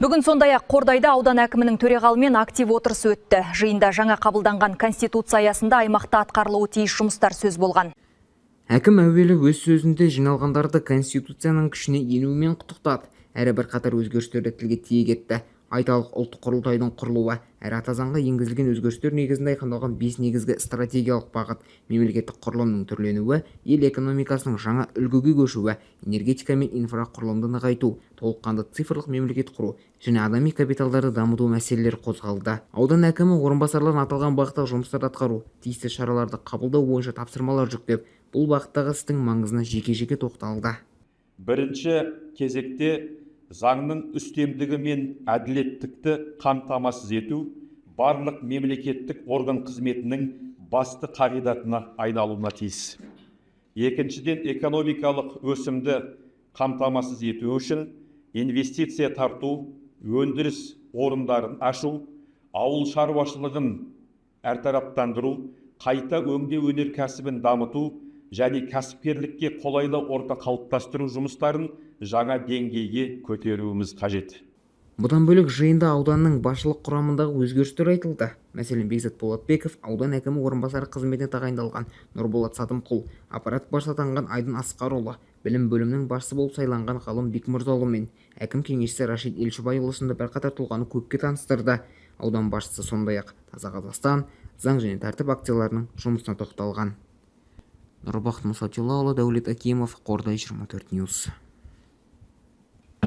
Бүгін сондай-ақ Қордайда аудан әкімінің төрағалығымен актив отырысы өтті. Жиында жаңа қабылданған Конституция аясында аймақта атқарылуы тиіс жұмыстар сөз болған. Әкім әуелі өз сөзінде жиналғандарды Конституцияның күшіне енуімен құттықтады әрі бірқатар өзгерістерді тілге тиек етті. Айталық, Ұлттық құрылтайдың құрылуы әрі Ата Заңға енгізілген өзгерістер негізінде айқындалған бес негізгі стратегиялық бағыт, мемлекеттік құрылымның түрленуі, ел экономикасының жаңа үлгіге көшуі, энергетика мен инфрақұрылымды нығайту, толыққанды цифрлық мемлекет құру және адами капиталдарды дамыту мәселелері қозғалды. Аудан әкімі орынбасарларына аталған бағыттағы жұмыстарды атқару, тиісті шараларды қабылдау бойынша тапсырмалар жүктеп, бұл бағыттағы істің маңызына жеке-жеке тоқталды. Бірінші кезекте заңның үстемдігі мен әділеттікті қамтамасыз ету барлық мемлекеттік орган қызметінің басты қағидатына айналуына тиіс. Екіншіден, экономикалық өсімді қамтамасыз ету үшін инвестиция тарту, өндіріс орындарын ашу, ауыл шаруашылығын әртараптандыру, қайта өңдеу өнеркәсібін дамыту және кәсіпкерлікке қолайлы орта қалыптастыру жұмыстарын жаңа деңгейге көтеруіміз қажет. Бұдан бөлек, жиында ауданның басшылық құрамындағы өзгерістер айтылды. Мәселен, Бекзат Болатбеков аудан әкімі орынбасары қызметіне тағайындалған, Нұрболат Сатымқұл аппарат басшысы атанған, Айдын Асқарұлы білім бөлімінің басшысы болып сайланған, Ғалым Бекмырзаұлы мен әкім кеңесшісі Рашид Елшібайұлы сынды бірқатар тұлғаны көпке таныстырды. Аудан басшысы сондай-ақ «Таза Қазақстан», «Заң және тәртіп» акцияларының жұмысына тоқталған. Нұрбақыт Мұсатиллаұлы, Дәулет Акимов, Қордай, 24 News.